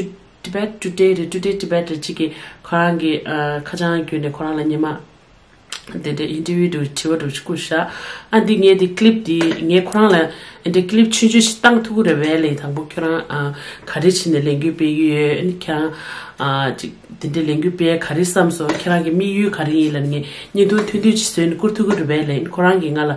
Tibet Today རེད། Today Tibet རེད། གཅིག་གིས་ཁོ་རང་གི་ཨ་ཁ་བྱང་བརྒྱུད་ནས་ཁོ་རང་ལ་སྔོན་མ་དེ་འདྲའི་ཨིན་ཊར་བིའུ་འདྲ་དྲི་བ་འདྲ་ཞིག་བསྐུར་ཤག་ཨ་འདི་ངས་འདི་ཀི་ལིབ་འདི་ངས་ཁོ་རང་ལ་ཨ་འདྲའི་ཀི་ལིབ་ཆུང་ཆུང་ཞིག་བཏང་ཐུབ་ཀྱི་རེད་པས་ལགས། དང་པོ་ཁྱོད་རང་ཨ་ག་རེ་བྱས་ནས་ལས་འགུལ་སྤེལ་གྱི་ཡོད། ཨ་ནི་ཁྱེད་རང་ཨ་ཅིག་དེ་འདྲའི་ལས་འགུལ་སྤེལ་ག་རེ་བསམ་སོང་། ཁྱེད་རང་གི་དམིགས་ཡུལ་ག་རེ་ཡིན་ལབ་ངས་བརྙན་ཐུང་ཐུང་ཐུང་ཅིག་བཟོས་ནས་བསྐུར་ཐུབ་ཀྱི་རེད་པས་ལགས། ཁོ་རང་གིས་ང་ལ་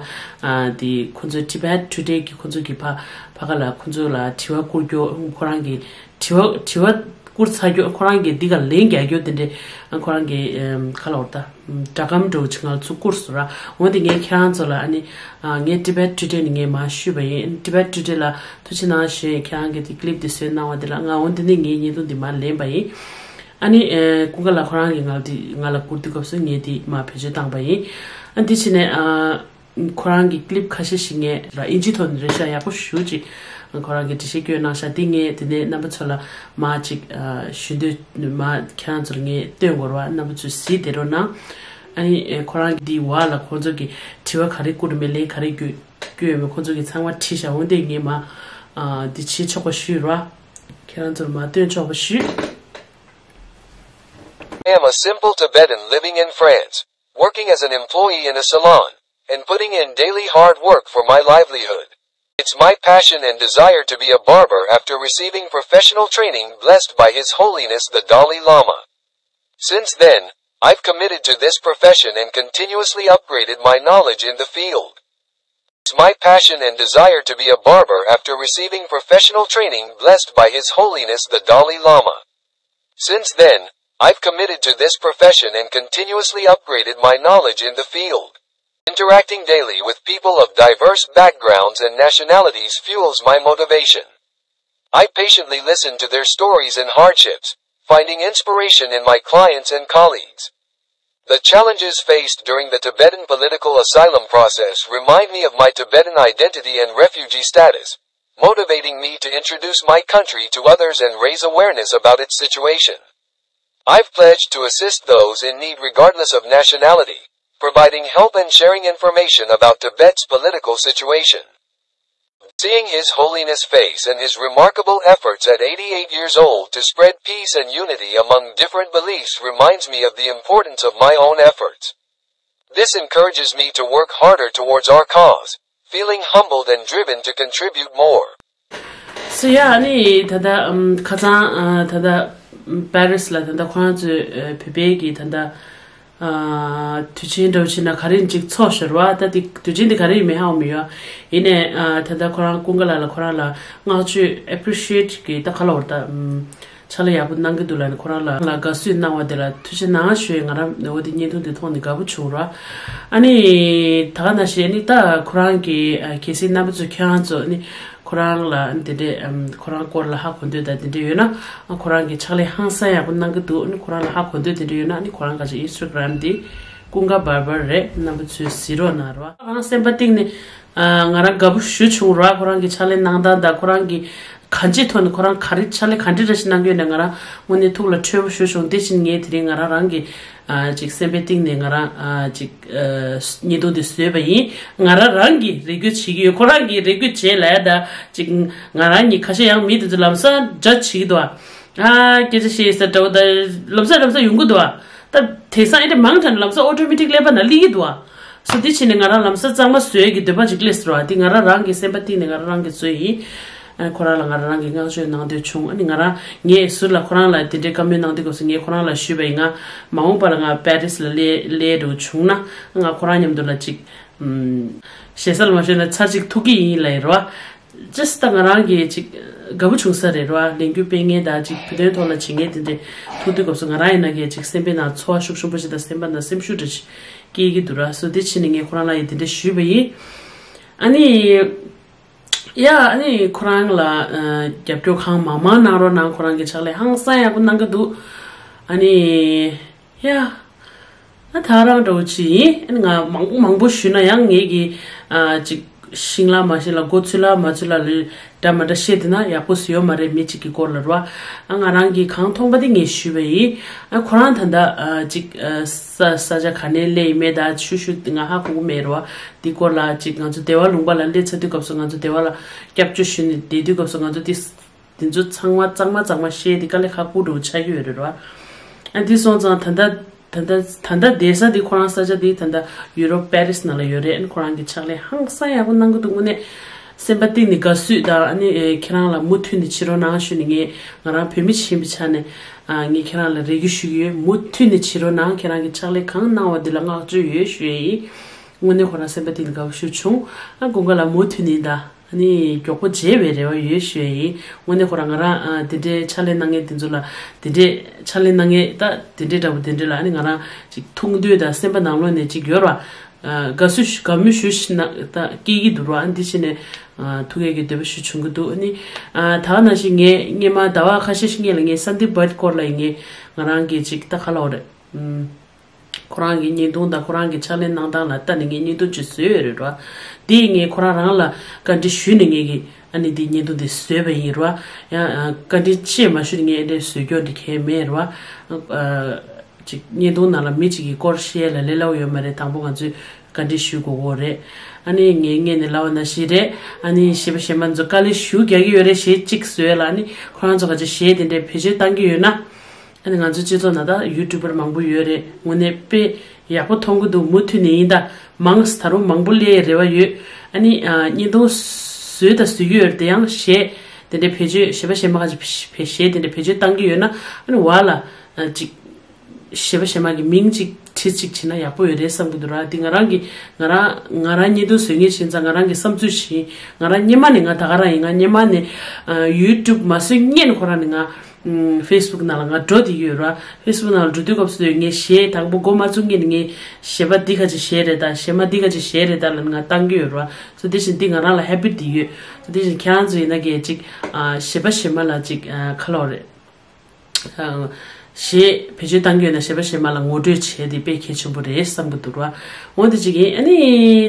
ཨ་འདི་ཁོ་ཚོ་Tibet Today གི་ཁོ་ཚོ་གི་ཕ་ཕ་ག་ལ་ཁོ་ཚོ་ལ་དྲི་བ་བསྐུར་རྒྱུ་ཁོ་རང་གིས་དྲི་བ་དྲི་བ་བསྐུར་ཚར་རྒྱུ་ཁོ་རང་གིས་འདི་ག་ལན་རྒྱག་རྒྱུ་དེ་འདྲའི་ཨ་ཁོ་རང་གིས་ཨམ་ག་ལབ་དགོས་རེད་ད། སྒྲ་སྒམ་འདྲ་བོ་ཅིག་ང་ལ་ཚུར་བསྐུར་སོང་ར། འོན་ཏེ་ངས་ཁྱེད་རང་ཚོ་ལ་ཨ་ནི་ཨ་ངས་Tibet Today ནས་ངས་མར་ཞུས་པ་ཡིན། Tibet Today ལ་ཐུགས་རྗེ་གནང་ཞུ་ཡིན། ཁྱེད་རང་གིས་དེ་ཀི་ལིབ་དེ་བཟོས་གནང་བ་དེ་ལ་ང་འོན་ཏེ་ནས་ངའི་བརྙན་ཐུང་འདི་མར་ལེན་པ་ཡིན། ཨ་ནི་ཨེ་ཀུན་དགའ་ལགས་ཁོ་རང་གིས་ང་ལ་དེ་ང་ལ་བསྐུར་དུས་སྐབས་སུ་ངས་དེ་མར་བེད་སྤྱོད་བཏང་པ་ཡིན། ཨ་འདི་ཕྱིན་ནས་ཨ་ཁོ་རང་གི་ཀི་ལིབ་ཁ་ཤས་ཤིག་ངས་ར་ཨིན་ཇི་ཐོག་ནས་རེད་ཤག་ཡག་པོ་ཞེ་པོ་ཅིག་ཁོ་རང་གིས་འགྲེལ་བཤད་བསྐྱོན་གནང་ཤག་དེ་ངས་དེ་ནས་རྣམ་པ་ཚོ་ལ་མར་ཅིག་ཨ་ཞུ་འདོད་མར་ཁྱེད་རང་ཚོར་ངས་སྟོན་དགོས་རེད་བ། རྣམ་པ་ཚོས་གཟིགས་བསྡད་རོགས་གནང་། ཨ་ནི་ཨེ་ཁོ་རང་གི་འདི་བར་ལ་ཁོང་ཚོ་གི་དྲི་བ་ག་རེ་བསྐུར་མེད་ལན་ག་རེ་བསྐྱོན་བསྐྱོན་ཡོད་མེད་ཁོང་ཚོ་གི་ཚང་མ་བྲིས་ཤག་འོན་ཏེ་ངས་མར་ཨ་འདི་བྱེད་ཆོག་པ་ཞུས་རེད་བ། ཁྱེད་རང་ཚོར་མར་སྟོན་ཆོག་པ་ཞུས། I am a simple Tibetan living in France, working as an employee in a salon. and putting in daily hard work for my livelihood. It's my passion and desire to be a barber after receiving professional training blessed by His Holiness the Dalai Lama. Since then, I've committed to this profession and continuously upgraded my knowledge in the field. It's my passion and desire to be a barber after receiving professional training blessed by His Holiness the Dalai Lama. Since then, I've committed to this profession and continuously upgraded my knowledge in the field. Interacting daily with people of diverse backgrounds and nationalities fuels my motivation. I patiently listen to their stories and hardships, finding inspiration in my clients and colleagues. The challenges faced during the Tibetan political asylum process remind me of my Tibetan identity and refugee status, motivating me to introduce my country to others and raise awareness about its situation. I've pledged to assist those in need regardless of nationality, providing help and sharing information about Tibet's political situation. Seeing His Holiness' face and his remarkable efforts at eighty-eight years old to spread peace and unity among different beliefs reminds me of the importance of my own efforts. This encourages me to work harder towards our cause, feeling humbled and driven to contribute more. སོ་ཡ། ཨ་ནི་ད་ལྟ་ཨམ་ཁ་སང་ཨ་ད་ལྟ་པེ་རིས་ལ་ད་ལྟ་ཁོ་རང་ཚོས་ཨ་བོད་པའི་གི་ད་ལྟ་ཨ་དུས་ཆེན་འདྲ་བོ་བྱས་ན་ག་རེ་ཅིག་ཚོགས་ཤོར་བ། ད་དེ་དུས་ཆེན་དེ་ག་རེ་ཡིན་མིན་ཧ་གོ་མི་ཡོད། ཡིན་ནའི་ཨ་ད་ལྟ་ཁོ་རང་ཀུན་དགའ་ལགས་ལ་ཁོ་རང་ལ་བསྔགས་བརྗོད་ཨེ་པི་རི་ཤི་ཨེ་ཊི་གི་ད་ག་ལ་བར་ད་ཨམ་ཕྱག་ལས་ཡག་པོ་གནང་གི་འདུག་ལབ་ནས་ཁོ་རང་ལ་ལ་དགའ་བསུ་གནང་བ་དེ་ལ་ཐུགས་རྗེ་གནང་ཞུ་ཡས། ང་རང་འོ་དེ་བརྙན་ཐུང་དེ་མཐོང་ནས་དགའ་པོ་བྱུང་ར། ཨ་ནི་ད་ག་ནང་བཞིན་ཨ་ནི་ད་ཁོ་རང་གི་ཨ་གལ་སྲིད་རྣམ་པ་ཚོ་ཁྱེད་རང་ཚོ་ཨ་ནི་ཁོ་རང་ལ་ཨ་ནི་དེ་འདྲས་ཨམ་ཁོ་རང་སྐོར་ལ་ཧ་གོ་འདོད་དང་དེ་འདྲས་ཡོད་ན། ཨ་ཁོ་རང་གི་ཕྱག་ལས་ཧང་སང་ཡག་པོ་གནང་གི་འདུག་ཨ་ནི་ཁོ་རང་ལ་ཧ་གོ་འདོད་དེ་འདྲས་ཡོད་ན་ཨ་ནི་ཁོ་རང་ག་ཅིག་ཨིན་སི་ཊ་གྷ་རམ་དེ་ཀུན་དགའ་བར་བར་རེད། རྣམ་པ་ཚོས་གཟིགས་རོགས་གནང་ར། རང་སེམས་པ་གཏིང་ནས་ཨ་ང་རང་དགའ་པོ་ཞེ་པོ་བྱུང་ར། ཁོ་རང་གི་ཕྱག་ལས་གནང་སྟངས་དང་ཁོ་རང་གི་གང་ཅིའི་ཐོག་ནས་ཁོ་རང་ག་རེ་ཕྱག་ལས་ག་འདྲ་འདྲ་ཞིག་གནང་གི་ཡོད་ན་ང་རང་དངོས་གནས་ཐུགས་ལ་འཕྲོད་པོ་ཞེ་པོ་བྱུང་། དེ་བཞིན་ངས་དེ་རིང་ང་རང་རང་གི་ཨ་ཅིག་སེམས་པའི་གཏིང་ནས་ང་རང་ཨ་ཅིག་ཨ་བརྙན་ཐུང་འདི་བཟོས་པ་ཡིན། ང་རང་རང་གིས་རེ་སྐུལ་བྱེད་ཀྱི་ཡོད། ཁོ་རང་གིས་རེ་སྐུལ་བྱེད་ལབ་ཡ་ད་ཅིག་ང་རང་གཉིས་ཁ་ཤས་ཡང་མི་དེ་ཚོ་ལམ་སང་ཇ་བྱེད་ཀྱི་འདུག་ཨ། ཨ་སྐད་ཆ་བཤད་ས་འདྲ་བོ་ད་ལམ་སང་ལམ་སང་ཡོང་གི་འདུག་ཨ། ད་དེང་སང་ཨེ་འདྲ་མང་དྲགས་ནས་ལམ་སང་ཨོ་ཊོ་མེ་ཊིག་ཀླད་པ་ནང་སླེབས་ཀྱི་འདུག་ཨ། སོ་དེ་བྱས་ནས་ང་རང་ལམ་སང་གཙང་མ་བཟོ་ཡས་ཀྱི་འདོད་པ་ཅིག་སླེབས་སོང་ར། དེ་ང་རང་རང་གི་སེམས་པ་གཏིང་ནས་ང་རང་རང་གིས་བཟོས་ཡིན། ཨ་ཁོ་རང་ལ་ང་རང་རང་གིས་བསྔགས་བརྗོད་གནང་འདོད་བྱུང་། ཨ་ནི་ང་རང་ངས་ཟུར་ལ་ཁོ་རང་ལ་དེ་འདྲའི་བཀའ་མོལ་གནང་དུས་སྐབས་སུ་ངས་ཁོ་རང་ལ་ཞུས་པ་ཡིན། ང་མ་འོངས་པ་ལ་ང་པེ་རིས་ལ་སླེ་སླེབས་འགྲོ་བྱུང་ན་ང་ཁོ་རང་མཉམ་དུ་ལ་ཅིག་ཞེ་ས་ལ་མ་ཞུས་ན་ཚར་གཅིག་ཐུག་གི་ཡིན་ལབ་ཡིན་ར་བ། ཇི་སི་ཊི་ད་ང་རང་གིས་ཅིག་དགའ་པོ་བྱུང་ས་རེད་ར་བ། ལས་འགུལ་སྤེལ་མཁན་དང་ཅིག་བོད་དོན་ཐོག་ལ་བྱེད་མཁན་དེ་འདྲས་ཐུག་དུས་སྐབས་སུ་ང་རང་ཡིན་ན་གས་ཅིག་སེམས་པའི་ནང་ཚོར་བ་ཤུགས་ཆེན་པོ་ཞིག་དང་སེམས་པ་ནང་སེམས་ཤུགས་འདྲ་ཞིག་སྐྱེ་གི་འདུག་ར། སོ་དེ་ཕྱིན་ནས་ངས་ཁོ་རང་ལ་ཡིན་དེ་འདྲས་ཞུས་པ་ཡིན། ཨ་ནི། ཡ་ཨ་ནི་ཁོ་རང་ལ་ཨ་རྒྱབ་སྐྱོར་གང་མང་མང་གནང་རོགས་གནང་། ཁོ་རང་གི་ཕྱག་ལས་ཧང་སང་ཡག་པོ་གནང་གི་འདུག་ཨ་ནི། ཡ། ཨ་ད་རང་འདྲ་བོ་ཅིག་ཡིན། ཨ་ནི་ང་མང་པོ་མང་པོ་ཞུས་ན་ཡང་ངེད་ཀྱི་ཨ་ཅིག་ཤིང་ལ་མ་ཤིང་ལ་མགོ་ཚོས་ལ་མ་ཚོས་ལ་ལོས་འདྲ་མ་འདྲ་བཤད་བསྡད་ན་ཡག་པོ་བཟོས་ཡོད་མ་རེད། མི་གཅིག་གི་སྐོར་ལ་རོ། ཨ་ང་རང་གིས་གང་མཐོང་པ་དེ་ངས་ཞུས་པ་ཡིན། ཨ་ཁོ་རང་ད་ལྟ་ཨ་ཅིག་ཨ་ས་ས་ཆ་ག་ནས་སླེབས་ཡིན་མེད་ད་ཤུ་ཤུ་ང་ཧ་གོ་གི་མེད་རོ། འདི་སྐོར་ལ་ཅིག་ང་ཚོ་སྡེ་བ་ལུང་པ་ལ་སླེབས་ཚར་དུས་སྐབས་སུ་ང་ཚོ་སྡེ་བ་ལ་སྐྱབས་བཅོལ་ཞུས་ནས་བསྡད་དུས་སྐབས་སུ་ང་ཚོ་དེ་དེ་ཚོ་ཚང་མ་གཙང་མ་གཙང་མ་བཤད་དེ་དཀའ་ལས་ཁག་པོ་འདྲ་བོ་ཆགས་ཀྱི་ཡོད་རེད་རོ། ཨ་འདི་སོང་ཙང་ད་ལྟ་ད་ལྟ་ད་ལྟ་བསྡད་ས་དེ་ཁོ་རང་ས་ཆ་དེ་ད་ལྟ་ཡུ་རོབ་པེ་རིས་ནང་ལ་ཡོད་རེད། ཨ་ནི་ཁོ་རང་གི་ཕྱག་ལས་ཧང་སང་ཡག་པོ་གནང་གི་འདུག་དངོས་གནས་སེམས་པ་གཏིང་ནས་དགའ་བསུ་དང་ཨ་ནི་ཨེ་ཁྱེད་རང་ལ་མུ་མཐུད་ནས་བྱེད་རོགས་གནང་ཞུས་ནས་ངས་ང་རང་བོད་མི་ཡིན་པའི་ཆ་ནས་ཨ་ངས་ཁྱེད་རང་ལ་རེ་སྐུལ་ཞུ་གི་ཡོད། མུ་མཐུད་ནས་བྱེད་རོགས་གནང་། ཁྱེད་རང་གི་ཕྱག་ལས་གང་གནང་བ་འདི་ལ་བསྔགས་བརྗོད་ཡོད་ཞུ་ཡས་ཡིན། དངོས་གནས་ཁོ་རང་སེམས་པ་གཏིང་ནས་དགའ་པོ་ཞེ་པོ་བྱུང་། ཨ་ཀུན་དགའ་ལགས་མུ་མཐུད་ནས་ད། ཨ་ནི་མགྱོགས་པོ་མཇལ་བའི་རེ་བ་ཡོད་ཞུ་ཡས་ཡིན། དངོས་གནས་ཁོ་རང་ང་རང་ཨ་དེ་འདྲའི་ཕྱག་ལས་གནང་མཁན་དེ་ཚོ་ལ་དེ་འདྲའི་ཕྱག་ལས་གནང་མཁན་ད་དེ་འདྲའི་འདྲ་པོ་དེ་འདྲའི་ལ་ཨ་ནི་ང་རང་ཅིག་ཐུགས་འདོད་དང་སེམས་པ་ནང་ལོགས་ནས་ཅིག་ཡོད་ར། ཨ་དགའ་བསུ་ཞུ་དགའ་མོས་ཞུ་ཞིག་ན་ད་སྐྱེ་གི་འདུག་ར། ཨ་འདི་ཕྱིན་ནས་ཨ་ཐུག་ཡས་ཀྱི་འདོད་པ་ཞིག་བྱུང་གི་འདུག་ཨ་ནི་ཨ་ད་ག་ནང་བཞིན་ངས་སྔས་མ་ཟླ་བ་ཁ་ཤས་ཤིག་སྔོན་ལ་ངས་སན་དིབ་བྷཊ་སྐོར་ལ་ཡིན། ངས་ང་རང་གི་ཅིག་ད་ག་ལབ་དགོས་རེད། ཨུམ། ཁོ་རང་གི་བརྙན་ཐུང་དང་ཁོ་རང་གི་ཕྱག་ལས་གནང་སྟངས་ལ་ལྟ་ནས་ངས་བརྙན་ཐུང་ཅིག་བཟོས་ཡོད་རེད་ར། དེ་ངས་ཁོ་རང་རང་ལ་བཀའ་འདྲི་ཞུས་ནས་ངས་ཀྱི་ཨ་ནི་འདི་བརྙན་ཐུང་འདི་བཟོས་པ་ཡིན་ར། ཡང་ཨ་བཀའ་འདྲི་ཅིག་མ་ཞུས་ནས་ངས་འདི་བཟོས་རྒྱུ་འདི་གལ་མེད་ར། ཨ་ཅིག་བརྙན་ཐུང་ནང་ལ་མི་གཅིག་གི་སྐོར་བཤད་ལ་ལས་སླ་པོ་ཡོད་མ་རེད། དང་པོ་ང་ཚོས་བཀའ་འདྲི་ཞུ་དགོས་ཀྱི་རེད། ཨ་ནི་ངས་སྔོན་ནས་ལབ་པ་ནང་བཞིན་རེད། ཨ་ནི་གཞན་པ་གཞན་པ་ཚོ་དཀའ་ལས་ཞེ་པོ་རྒྱག་གི་ཡོད་རེད། གཞས་གཅིག་བཟོས་ལ་ཨ་ནི་ཁོ་རང་ཚོ་ག་ཚོད་གཞས་དེ་འདྲའི་བེད་སྤྱོད་བཏང་གི་ཡོད་ན། ཨ་ནི་ང་ཚོ་སྤྱི་ཚོགས་ནང་ད་ཡུ་ཊུབ་པར་མང་པོ་ཡོད་རེད། དངོས་གནས་དཔེ་ ཡག་པོ་མཐོང་གི་འདུག་མུ་མཐུད་ནས་ཡིན་ད། མང་ད་རུང་མང་པོ་སླེབས་རེ་བ་ཡོད། ཨ་ནི་ཨ་བརྙན་ཐུང་བཟོས་དང་བཟོ་གི་ཡོད་རེད་དེ། ཡང་གཞས་དེ་འདྲའི་བེད་སྤྱོད་གཞས་པ་གཞས་མ་ཁ་ཅིག་བེད་གཞས་དེ་འདྲའི་བེད་སྤྱོད་བཏང་གི་ཡོད་ན། ཨ་ནི་བ་ལ་ཨ་ཅིག་གཞས་པ་གཞས་མ་གི་མིང་ཅིག་བྲིས་ཅིག་བྱས་ན་ཡག་པོ་ཡོད་རེད་བསམ་གི་འདུག་ར། འདི་ང་རང་གི་ང་རང་ང་རང་བརྙན་ཐུང་བཟོ་མཁན་ཞིག་ཡིན་ཙང་ང་རང་གི་བསམ་ཚུལ་ཞིག་ཡིན། ང་རང་སྔོན་མ་ནས་ང་ད་ག་རང་ཡིན། ང་སྔོན་མ་ནས་ཨ་ཡུ་ཊུབ་མ་བཟོས་སྔོན་ནས་ཁོ་རང་ནས་ང་ཨམ་ཕེ་སི་བུག་ནང་ལ་ང་འགྲོ་བསྡད་ཀྱི་ཡོད་ར། ཕེ་སི་བུག་ནང་ལ་འགྲོ་དུས་སྐབས་སུ་ངས་གཞས་དང་པོ་འགོ་མ་བཙུགས་སྔོན་ནས་ངས་གཞས་པ་འདི་ག་ཅིག་གཞས་རེད་ད། གཞས་མ་འདི་ག་ཅིག་གཞས་རེད་ད་ལབ་ནས་ང་བཏང་གི་ཡོད་ར། སོ་དེ་བཞིན་འདི་ང་རང་ལ་ཧེ་བིཊ་འདི་ཡོད། སོ་དེ་བཞིན་ཁྱེད་རང་ཚོ་ཡིན་ན་གས་ཅིག་ཨ་གཞས་པ་གཞས་མ་ལ་ཅིག་ཨ་ཁ་ལོ་རེད། ཨ་གཞས་བེད་སྤྱོད་བཏང་གི་ཡོད་ན་གཞས་པ་གཞས་མ་ལ་ངོ་སྤྲོད་བྱས་ཏེ་དཔེ་གལ་ཆེན་པོ་རེད་བསམ་གི་འདུག་ར། འོ་དེ་ཅིག་ཡིན། ཨ་ནི་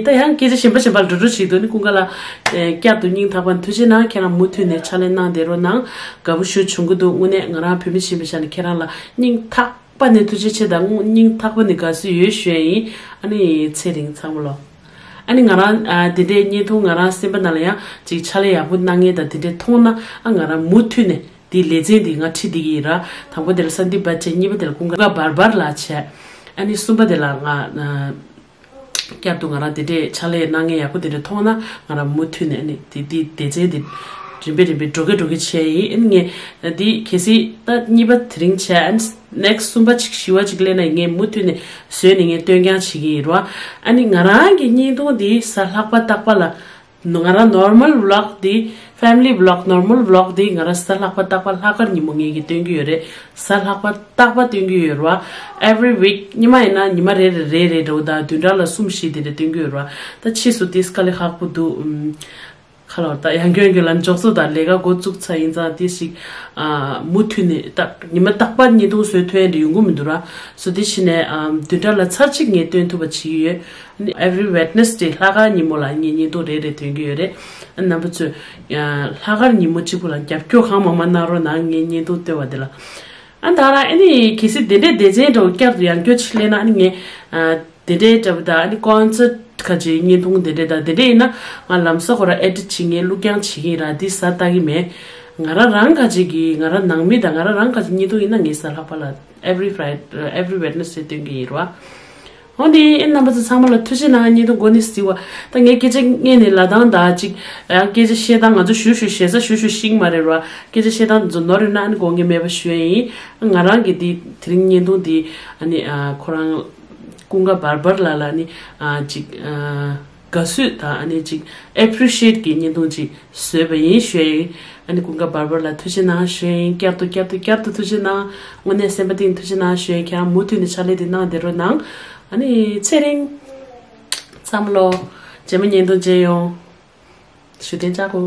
ད་ཡང་སྐད་ཆ་གཞན་པ་གཞན་པ་ལ་འགྲོ་འགྲོ་བྱེད་དུས་ནི་ཀུན་དགའ་ལགས་ཨེ་བསྐྱར་དུ་སྙིང་ཐག་པ་ནས་ཐུགས་རྗེ་གནང་། ཁྱེད་རང་མུ་མཐུད་ནས་ཕྱག་ལས་གནང་བསྡད་རོགས་གནང་། དགའ་པོ་ཞེ་པོ་བྱུང་གི་འདུག་དངོས་གནས་ང་རང་བོད་མི་ཞིག་ཡིན་པའི་ཆ་ནས་ཁྱེད་རང་ལ་སྙིང་ཐག་པ་ནས་ཐུགས་རྗེ་ཆེ་དང་སྙིང་ཐག་པ་ནས་དགའ་བསུ་ཡོད་ཞུ་ཡ་ཡིན། ཨ་ནི་ཚེ་རིང་ཚང་མ་ལོ། ཨ་ནི་ང་རང་ཨ་དེ་འདྲའི་བརྙན་ཐུང་ང་རང་སེམས་པ་ནང་ལ་ཡང་ཅིག་ཕྱག་ལས་ཡག་པོ་གནང་མཁན་དང་དེ་འདྲའི་མཐོང་ན། ཨ་ང་རང་མུ་མཐུད་ནས་དེའི་ལེ་ཚན་དེ་ང་ཁྲིད་བསྡད་ཀྱི་ཡིན་ར། དང་པོ་དེ་ལ་སན་དིབ་བྷ་ཆེ། གཉིས་པ་དེ་ལ་ཀུན་དགའ་བར་བར་ལགས་བྱས། ཨ་ནི་གསུམ་པ་དེ་ལ་ང་ཨ་བསྐྱར་དུ་ང་རང་དེ་འདྲའི་ཕྱག་ལས་གནང་མཁན་ཡག་པོ་དེ་འདྲ་མཐོང་ན་ང་རང་མུ་མཐུད་ནས་ཨ་ནི་དེ་དེ་སྡེ་ཚན་དེ་རིམ་པས་རིམ་པས་འགྲོ་གི་འགྲོ་གི་བྱས་ཡིན། ཨ་ནི་ངས་འདི་གལ་སྲིད་ད་གཉིས་པ་དེ་རིང་བྱས། ཨ་ནི་ནེག་སི་གསུམ་པ་ཅིག་བཞི་པ་ཅིག་སླེབས་ན་ངས་མུ་མཐུད་ནས་བཟོས་ནས་ངས་སྟོན་རྐྱང་བྱེད་ཀྱི་ཡིན་རོ། ཨ་ནི་ང་རང་གི་བརྙན་ཐུང་འདི་གཟའ་ལྷག་པ་རྟག་པ་ལ། ང་རང་ནོར་མལ་བི་ལོག་འདི། ཕེ་མི་ལི་བི་ལོག་ནོར་མལ་བི་ལོག་འདི་ང་རང་གཟའ་ལྷག་པ་རྟག་པ་ལྷག་དཀར་ཉིན་མོ་ངས་ཀྱི་སྟོན་གྱི་ཡོད་རེད། གཟའ་ལྷག་པ་རྟག་པ་སྟོན་གྱི་ཡོད་རེད་བ། Every week ཉི་མ་ཡིན་ན་ཉི་མ་རེ་རེ་རེ་རེ་འདྲ་བོ་དང་བདུན་ཕྲག་ལ་གསུམ་བཞི་དེ་འདྲ་སྟོན་གྱི་ཡོད་རེད་བ། ད་ཕྱིས་སུ་དེ་དཀའ་ལས་ཁག་པོ་འདུག་ཨུམ། ཁ་ལོ་ད་ཡང་སྐྱོན་སྐྱོན་ལ་མགྱོགས་ཚོད་དང་ལས་ཀ་འགོ་བཙུགས་ཚར་ཡིན་ཙང་དེ་ཞིག་ཨ་མུ་མཐུད་ནས་ད་ཉི་མ་རྟག་པར་བརྙན་ཐུང་བཟོས་ཐུབ་ཡ་འདྲ་ཡོང་གི་མི་འདུག་ར། སོ་དེ་བྱས་ནས་ཨ་བདུན་ཕྲག་ལ་ཚར་གཅིག་ངས་སྟོན་ཐུབ་པ་བྱེད་ཀྱི་ཡོད། ཨ་ནི་Every Wednesday ལྷག་དཀར་ཉིན་མོ་ལ་ངས་བརྙན་ཐུང་རེ་རེ་སྟོན་གྱི་ཡོད་རེད། ཨ་རྣམ་པ་ཚོས་ཡང་ལྷག་དཀར་ཉིན་མོ་གཅིག་པུ་ལ་རྒྱབ་སྐྱོར་གང་མང་མང་གནང་རོགས་གནང་། ངས་བརྙན་ཐུང་སྟོན་པ་དེ་ལ། ཨ་ད་ར་ཨ་ནི་གལ་སྲིད་དེ་འདྲའི་སྡེ་ཚན་འདྲ་བོ་བསྐྱར་དུ་ཡང་བསྐྱར་ཅིག་སླེབས་ན། ཨ་ནི་ངས་ཨ་དེ་འདྲའི་འདྲ་བོ་དང་། ཨ་ནི་ཀོན་སར་ཊི་ཁ་ཅིག་བརྙན་ཐུང་དེ་འདྲའི་དང་དེ་འདྲའི་ཡིན་ན་ང་ལམ་སང་ཁོ་ར་ཨེ་ཌིཊ་བྱེད་མཁན་བླུགས་རྐྱང་བྱེད་ཀྱི་ཡིན་ར། འདི་ཟ་ལྟ་གི་མེད། ང་རང་རང་ཁ་ཅིག་གིས་ང་རང་ནང་མི་དང་ང་རང་རང་ཁ་ཅིག་བརྙན་ཐུང་ཡིན་ན་ངས་གཟའ་ལྷག་པ་ལ་Every Friday, Every Wednesday སྟོན་གྱི་ཡིན་ར། འོ་དེ་ཨེ་རྣམ་པ་ཚོ་ཚང་མ་ལ་ཐུགས་རྗེ་གནང་། བརྙན་ཐུང་འགོ་ནས་གཟིགས་པ། ད་ངས་སྐད་ཆ་སྔོན་ནས་ལབ་སྟངས་དང་ཅིག་ཡང་སྐད་ཆ་བཤད་སྟངས་ང་ཚོ་ཞུ་ཞུ་ཞེ་ས་ཞུ་ཞུ་ཤེས་ཀྱི་མ་རེད་ར། སྐད་ཆ་བཤད་སྟངས་དེ་ཚོ་ནོར་ཡོད་ན་ཨ་ནི་དགོངས་འགལ་མེད་པ་ཞུ་ཡ་ཡིན། ང་རང་གི་དེ་དེ་རིང་བརྙན་ཐུང་དེ་ཨ་ནི་ཨ་ཁོ་རང་ཀུན་དགའ་བར་བར་ལགས་ལ་ཨ་ནི་ཨ་ཅིག་ཨ་དགའ་བསུ་དང་ཨ་ནི་ཅིག་ཨེ་པི་རི་ཤི་ཨེཊ་གི་བརྙན་ཐུང་ཅིག་བཟོས་པ་ཡིན་ཞུ་ཡ་ཡིན། ཨ་ནི་ཀུན་དགའ་བར་བར་ལ་ཐུགས་རྗེ་གནང་ཞུ་ཡ་ཡིན། བསྐྱར་དུ་བསྐྱར་དུ་བསྐྱར་དུ་ཐུགས་རྗེ་གནང་། དངོས་གནས་སེམས་པ་གཏིང་ཐུགས་རྗེ་གནང་ཞུ་ཡ་ཡིན། ཁྱེད་རང་མུ་མཐུད་ནས་ཕྱག་ལས་དེ་གནང་བསྡད་རོགས་གནང་། ཨ་ནི་ཚེ་རིང་། བསམ་བློ། རྗེས་མ་བརྙན་ཐུང་མཇལ་ཡོང་། ཞུ་རྟེན་ལྕགས་སྒོ།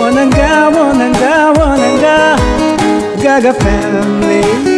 Wananga, wananga, wananga, Gaga family.